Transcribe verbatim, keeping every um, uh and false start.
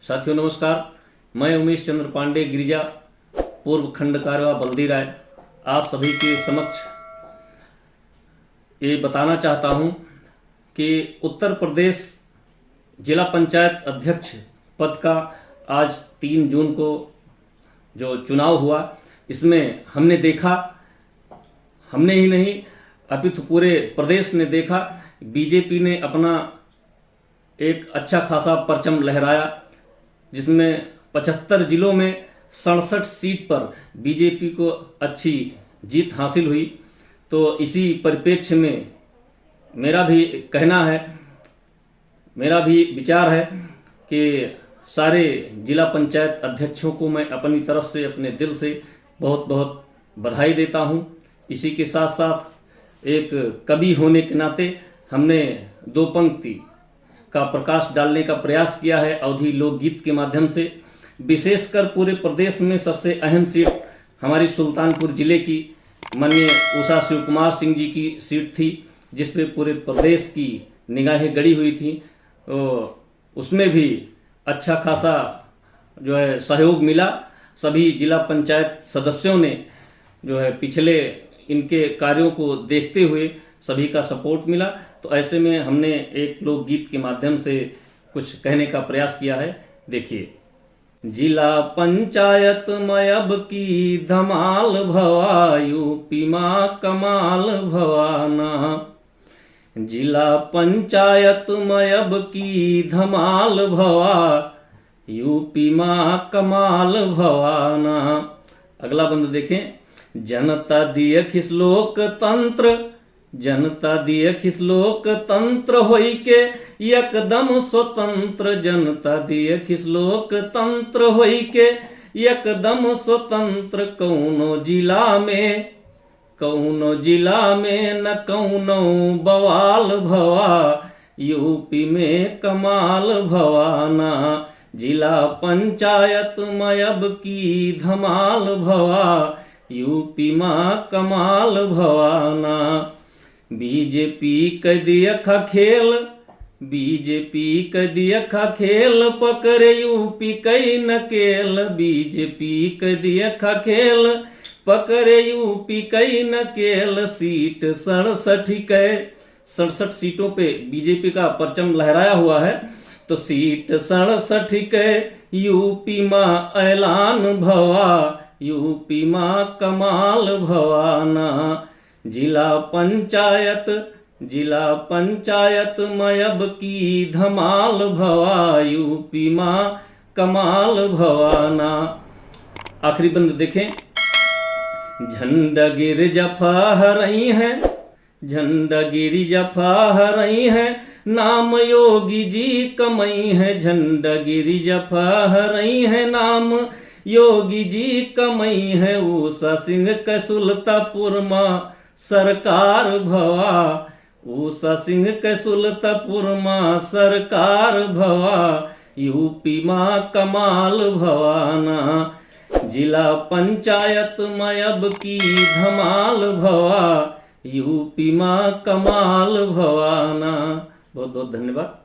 साथियों नमस्कार, मैं उमेश चंद्र पांडे गिरिजा, पूर्व खंड कार्यवाह बल्दी राय, आप सभी के समक्ष ये बताना चाहता हूँ कि उत्तर प्रदेश जिला पंचायत अध्यक्ष पद का आज तीन जून को जो चुनाव हुआ, इसमें हमने देखा, हमने ही नहीं अपितु पूरे प्रदेश ने देखा, बीजेपी ने अपना एक अच्छा खासा परचम लहराया, जिसमें पचहत्तर जिलों में सड़सठ सीट पर बीजेपी को अच्छी जीत हासिल हुई। तो इसी परिप्रेक्ष्य में मेरा भी कहना है, मेरा भी विचार है कि सारे जिला पंचायत अध्यक्षों को मैं अपनी तरफ से, अपने दिल से बहुत बहुत बधाई देता हूँ। इसी के साथ साथ एक कवि होने के नाते हमने दो पंक्ति का प्रकाश डालने का प्रयास किया है अवधी लोकगीत के माध्यम से। विशेषकर पूरे प्रदेश में सबसे अहम सीट हमारी सुल्तानपुर जिले की माननीय उषा शिवकुमार सिंह जी की सीट थी, जिस पे पूरे प्रदेश की निगाहें गड़ी हुई थी। तो उसमें भी अच्छा खासा जो है सहयोग मिला। सभी जिला पंचायत सदस्यों ने जो है पिछले इनके कार्यों को देखते हुए सभी का सपोर्ट मिला। तो ऐसे में हमने एक लोकगीत के माध्यम से कुछ कहने का प्रयास किया है। देखिए। जिला पंचायत में अब की धमाल भवा, यूपी मा कमाल भवाना। जिला पंचायत में अब की धमाल भवा, यूपी मा कमाल भवाना। अगला बंद देखें। जनता दियखिस लोकतंत्र, जनता दियखिस लोकतंत्र होइके एकदम स्वतंत्र। जनता दियखिस लोकतंत्र होइके एकदम स्वतंत्र। कौनो जिला में, कौनो जिला में न कौनो बवाल भवा, यूपी में कमाल भवाना। जिला पंचायत में अब की धमाल भवा, यूपी मा कमाल भवाना। बीजेपी कै दियखा खेल, बीजेपी कै दियखा खेल, पकड़े यूपी कै नकेल। बीजेपी कै दियखा खेल, पकड़े यूपी कै नकेल। सीट सड़सठ कै, सड़सठ सीटों पे बीजेपी का परचम लहराया हुआ है। तो सीट सड़सठ कै यूपी मा ऐलान भवा, यूपी मा कमाल भवाना। जिला पंचायत, जिला पंचायत में अब की धमाल भवा, यूपी मा कमाल भवाना। आखिरी बंद देखें। झंडा गिरजा फहरइहैं, झंडा गिरजा फहरइहैं, नाम योगी जी कमइहैं। झंडा गिरजा फहरइहैं, नाम योगी जी कमइहैं। उषा सिंह कै सुलतापुर मा सरकार भवा, उषा सिंह कै सुलतापुर मा सरकार भवा, यूपी मा कमाल भवाना। जिला पंचायत में अब की धमाल भवा, यूपी मा कमाल भवाना। बहुत बहुत धन्यवाद।